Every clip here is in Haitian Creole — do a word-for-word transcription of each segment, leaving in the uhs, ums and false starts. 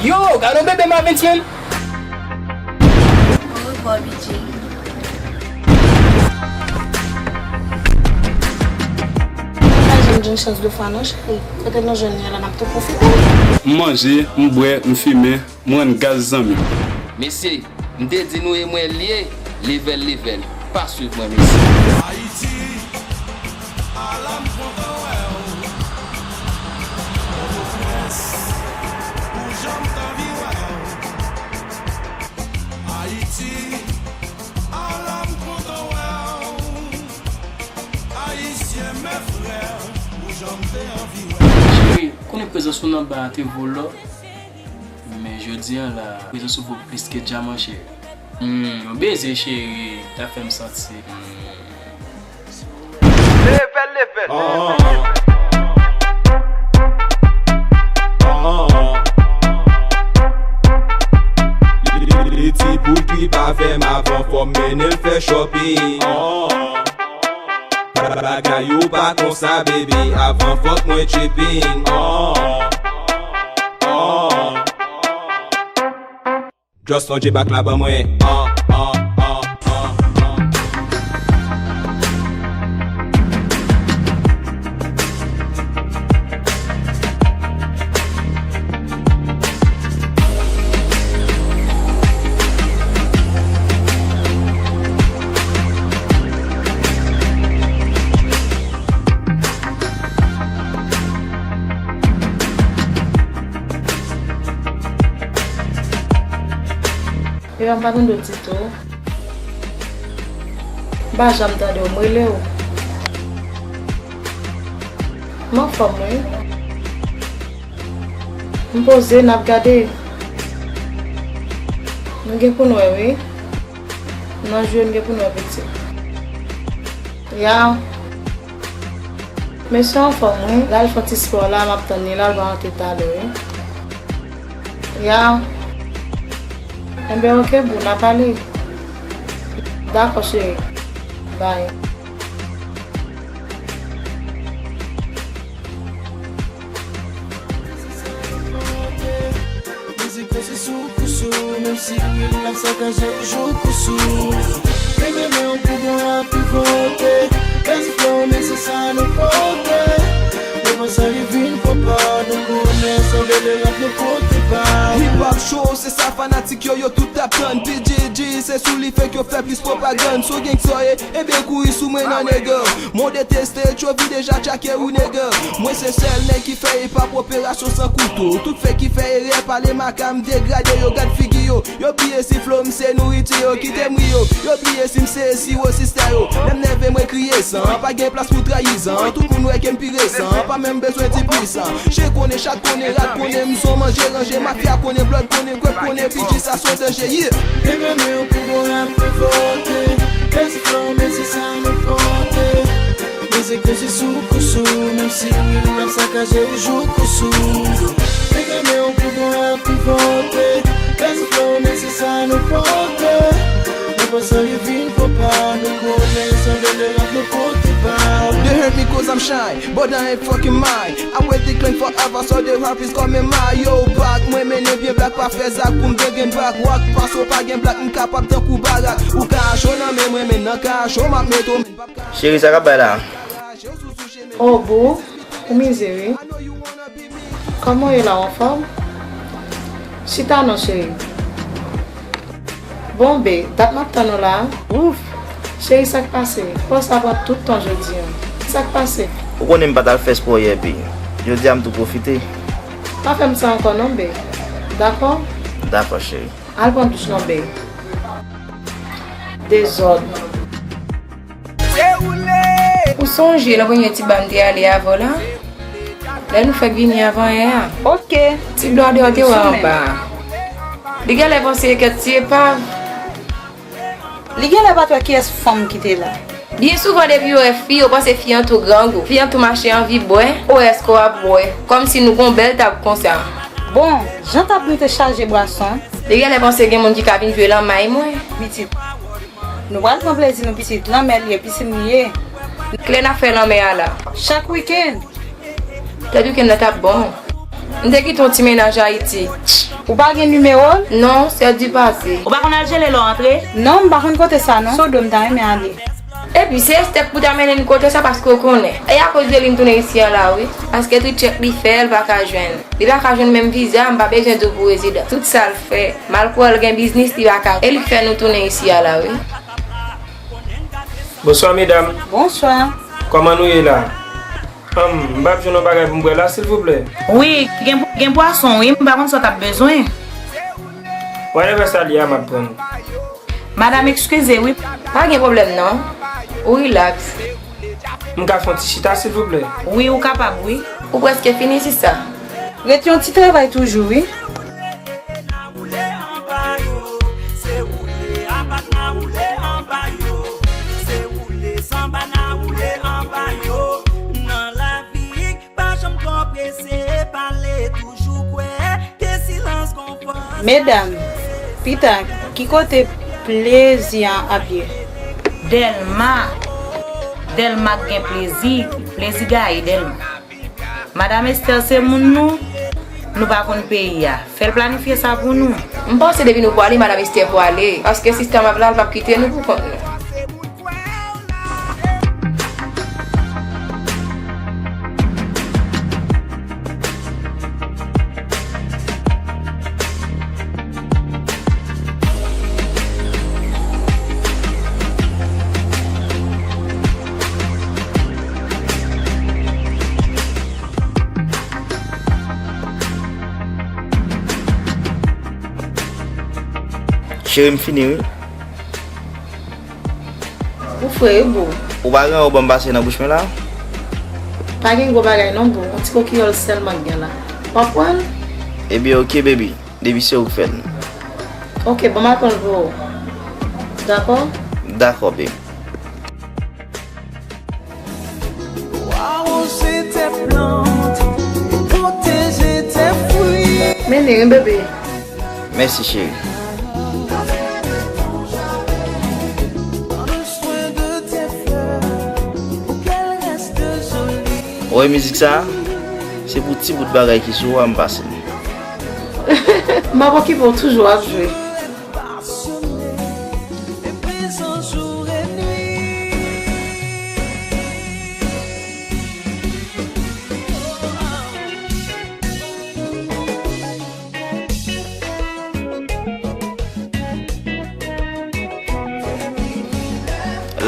Yo, gade yon bebe Marvens, man. Orevoir, B J. Pa janm jwenn chans de fwa non, cheri. Petèt nou jwenn li a la, n ap tou pwofite. M manje, m bwè, m fimen, m rann gaz zanmi m. Mesye, m te di nou e mwen l ye, level, level. Pa swiv mwen, mesye. Ayiti, ala m kontan wè w. Pòtoprens, pou jan m t anvi wè w. Ayiti, ala m kontan wè w. Ayisyen, mes frères, pou jan m te anvi wè w. Cheri, konnen prezans ou nan ba a te vo lò. Men jodi a la, prezans ou vo plis ke dyaman, cheri. Hmm, yon beze, cheri, ta fè m santi. Hmm. Level, level. Li ti boul ki pa fè m avan, fò m mennen l fè shopping. Bagay yo pa konsa, baby, avan fòk mwen tripping. Just on J-Back la ban mwen. Epa m pa tande w ditou. M pa janm tande w, m rele w. M anfòm wi. M poze, n ap gade. Nou gen pou n wè wi. Nan jwe, n gen pou n wè pitit. Ya. Mesye anfòm wi, l al fè yon ti spò la, m ap tann li la, l va rantre talè wi. Ya. Enben, oke, boo, n a pale. Dakò, cheri. Bye. Mizik nou se sou kousou, menm si wi l ap sakaje ou jou kousou. Renmen men w pou bon rap pivòte. Bèl flow, men se sa nou pote. Devan sa ri vin konpa, nou konnen sanble le rap nou pote pa. Hip Hop Show, se sa fanatik yo, yo tout ap tann. D J G, se sou li fake yo fè plis pwopagann. Si w gen ksa w ye, enben kouri sou mwen nan nèg. Mwen deteste, Tchovi deja tchake ou nèg. Mwen se sèl nèg ki fè hip hop operasyon san kouto. Tout fake ki fè erè pale maka m degrade yo, gad figi yo. Yo bliye si flow m se nouriti yo, kite m ri yo. Yo bliye si m se siwo sista yo. Lè m nève mwen kriye san, pa gen plas pou trayizan. Tout moun wè ke m pi resan, pa menm bezwen di pwisan. Chen konnen, chat konnen, rat konnen, m se yon manje ranje. Mafya konnen, blòd konnen, kwèb konnen, P G sa se yon danje, yeah. Renmen men w pou bon rap pivòte. Bèl ti flow, men se sa nou pote. Mizik nou se sou kousou, menm si wi l ap sakaje ou jou kousou. Renmen men w pou bon rap pivòte. Bèl ti flow, men se sa nou pote. Nou pa san ri vin konpa, nou konnen sanble le rap nou pote pa. They hurt me 'cause I'm shy, but I ain't fucking mind. I will decline forever, so the rap is coming my yo back. Mwen mennen byen black, pa fè zak pou m degrenn bak. Wak, paske w pa gen black, m kapab tankou barak. Ou ka cho nan men mwen, men nan ka cho m ap mete w. Cheri, sa k ap bay la? Oh, boo, ou mize wi. Kòman w ye la, w anfòm? Chita non, cheri. Bon, be, dat m ap tann ou la. Ouf! Cheri, sa k pase? Pòs la pran tout tan jodi a. Sa k pase? Ou konnen m pa t al fè spò yè, be. Jodi a m tou pwofite. Pa fè m sa ankò non, be. Dakò? Dakò, cheri. Al pran douch non, be. Dezòd. Ou sonje nan premye ti ba m te ale avè w la? Lè nou fèk vini avan yè a. Ok. Ti blòdè w te wè anba a. Li genlè panse e kèt ti epav. Li genlè pa t wè kiyès fanm ki te la. Byen souvan depi yo wè fi, yo panse fi an tou grangou. Fi an tou mache anvi bwè. O èske w ap bwè? Kòmsi nou gon bèl tab konsa. Bon, jan tab nou te chaje bwason. Li genlè panse gen moun ki ka vin jwe lanmay mwen. Pitit. Nou pral pran plezi nou pitit, lanmè l ye, pisin li ye. Kilè n ap fè lanmè a la? Chak wikenn. Tèt wikenn nan t ap bon. M te kite yon ti mennaj Ayiti. Ou pa gen nimewo l? Non, c'est du passé. Ou pa konn al jele lè w antre? Non, m pa konn kote sa non. Sodo m ta renmen ale. Epi se Estè k pou ta mennen n kote sa paske w konnen. E akoz de li m tounen isi a la wi. Paske tout tchèk li fè, l pa ka jwenn. Li pa ka jwenn menm viza, m pa bezwen di w pou rezidan. Tout sa l fè, m al kwè l gen biznis, li pa ka. E li k fè nou tounen isi a la wi. Bonswa medam. Bonswa. Kòman nou ye la? Humm, m p ap jwenn yon bagay pou m bwè la silvouplè? Wi, gen, gen pwason wi, m pa konn sa w t ap bezwen. Whatever sa l ye a, m ap pran l. Madanm, eskize wi. Pa gen pwoblèm non. Ou rilaks. M ka fè yon ti chita silvouplè? Wi, ou kapab wi. Ou prèske fini sista. Ret yon ti travay toujou wi. Medam, pita, ki kote plezi an ap ye? Dèlma. Dèlma k gen plezi. Plezi gaye Dèlma. Madanm Esther se moun nou. Nou pa konn peyi a. Fè l planifye sa pou nou. M panse depi nou pwale, Madanm Esther pwale. Paske sista m ap la, l p ap kite nou pou kont nou. Cheri, m fini wi. Ou fre wi boo. Ou pa gen anyen ou ban m pase nan bouch mwen la? Pa gen gwo bagay non boo, yon ti kokiyòl sèlman k gen la. W ap pran l? Ebyen oke baby, depi se ou k fè l. Oke, ban m al pran l pou ou. Dakò? Dakò baby. Mennen wi bebe. Mèsi cheri. Ou wè mizik sa? Se pou ti bout bagay ki sou ou a m pase l. M ap okipe w toujou ap jwe.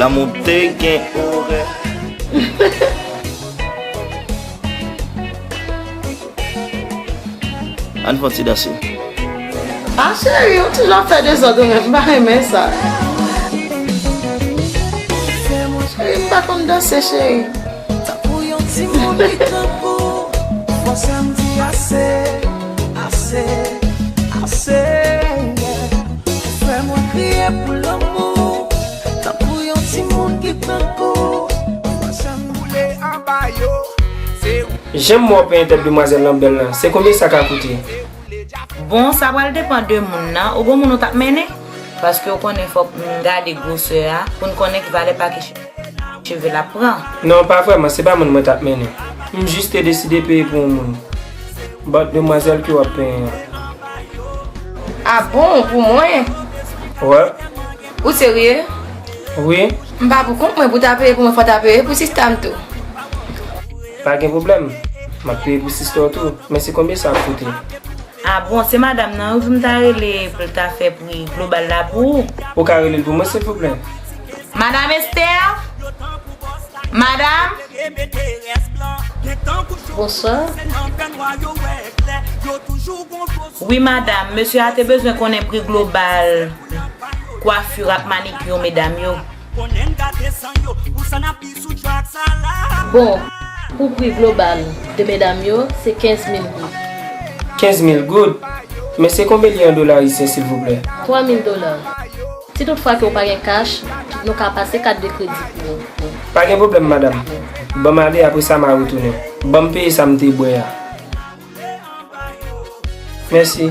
Lanmou te gen orè. Ann fè yon ti danse. Ah cheri, ou toujou ap fè dezòd ou menm, m pa renmen sa. Cheri, m pa konn danse, cheri. Tankou yon timoun ki tankou, fò sa m di ase, ase, ase, yeah. Ou fè mwen kriye pou lanmou, tankou yon timoun ki tankou, fò sa m boule anba yo. Se Jan m wè w penyen tèt demwazèl lan bèl lan, se konbyen sa ka koute? Bon, sa pral depann de moun nan. Ou gon moun ou t ap mennen? Paske ou konnen fòk n gade gwosè a pou n konnen ki valè pakèt cheve l ap pran. Non, pa vrèman, se pa moun mwen t ap mennen. M jis te deside peye pou yon moun. But demwazèl ke w ap penyen an. Ah bon, pou mwen? Wè. Ou serye? Wi. M pa pou kont mwen pou ta peye pou mwen, fò ta peye pou sista m tou. Pa gen pwoblèm. M ap peye pou sista w tou. Men se konbyen sa ap koute? Ah bon, se madanm nan wi pou m ta rele pou l ta fè pri global la pou ou. Ou ka rele l pou mwen silvouplè? Madanm Esther? Madanm? Bonswa. Wi madanm, mesye a te bezwen konnen pri global kwafi ak manikir medam yo. Bon, pou pri global de medam yo, se kenz mil goud. Kenz mil goud? Men se konbyen li an dola ayisyen silvouplè? Twa mil dola. Si tout fwa ke w pa gen kach, nou ka pase kat de kredi pou ou. Pa gen pwoblèm madanm. Ban m ale, apre sa m a retounen. Ban m peye sa m te bwè a. Mèsi.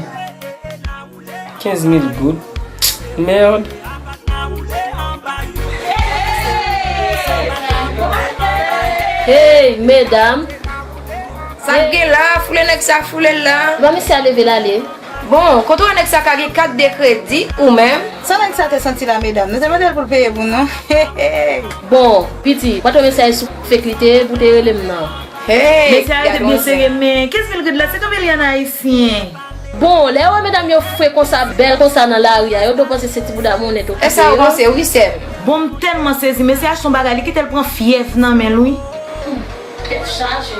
Kenz mil goud. Merde. Hey medam, Sa k gen la, foule nèg sa, foule l la. Bon, misye a leve l ale. Bon, kote w wè nèg sa ka gen kat de kredi, ou menm? Sa nèg sa te santi la, medam? Nou te mande l pou l peye pou nou. Bon, piti, pa twò mesye a sou fake li te ye pou te rele m nan. Hey, mesye a rete byen serye, men kenz mil goud la, se konbyen li an ayisyen? Bon, lè yo wè medam yo fre konsa, bèl konsa nan lari a, yo dwe panse se ti bouda monnen tou. E sa ou panse, wi, sè m. Bon, m tèlman sezi, mesye achte yon bagay, li kite l pran fyèv nan men l, wi. Tèt chaje.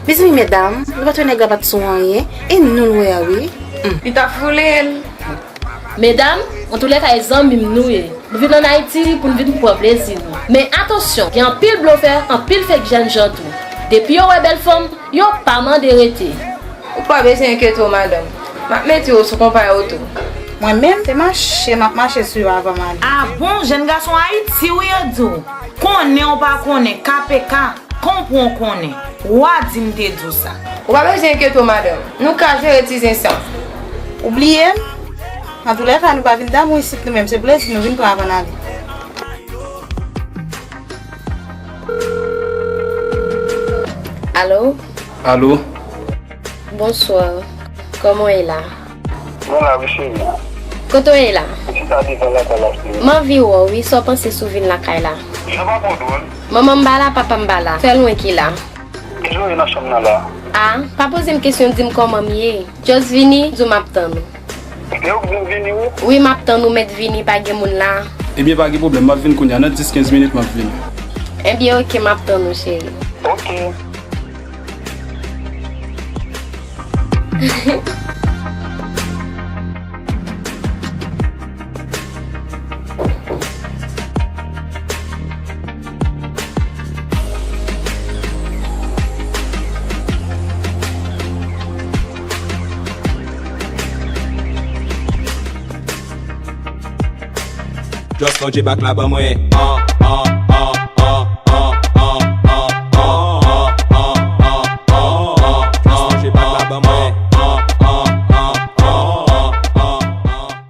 Mezanmi, medam, nou pa t wè nèg la pa t sou anyen, e nou n wè a, wi. Hmm. Li t ap foule l. Medam, antoulèka, e zanmi m nou ye. Nou vin ann Ayiti pou n vin pran plezi nou. Men atansyon, gen anpil blofè, anpil fake jènjan tou. Depi yo wè bèl fanm, yo pa mande rete. Ou pa bezwen enkyete w, madanm. M ap mete w sou konpayi oto. Mwen menm, se mache m ap mache sou yo avan m ale. A bon, jèn gason Ayiti wi yo di w. Konnen w pa konnen, K P K, konprann w konnen. Wa di m te di w sa. Ou pa bezwen enkyete w, madanm. Nou ka jere ti zen sa. Ou bliye m? Antoulèka, nou pa vin damou isit nou menm, se plezi nou vin pran avan n ale. Alo? Alo? Bonswa. Kòman w ye la? Mwen la, wi, cheri. Kote w ye la? Mwen chita devan lakay la, cheri. M anvi wè w, wi, sa w panse sou vin lakay la? Jan pa twò dwòl. Manman m pa la, papa m pa la. Sèl mwen ki la. Kijan w ye nan chanm nan la? A, pa poze m kesyon, di m kòman m ye. Just vini, di w m ap tann ou. Depi w di m vini, wi. Wi, m ap tann ou, mèt vini, pa gen moun la. Ebyen, pa gen pwoblèm, m ap vin kounye a. Nan dis kenz minit, m ap vini. Ebyen, oke, m ap tann ou, cheri. Oke. Just fè w djebak la ban mwen, an, an.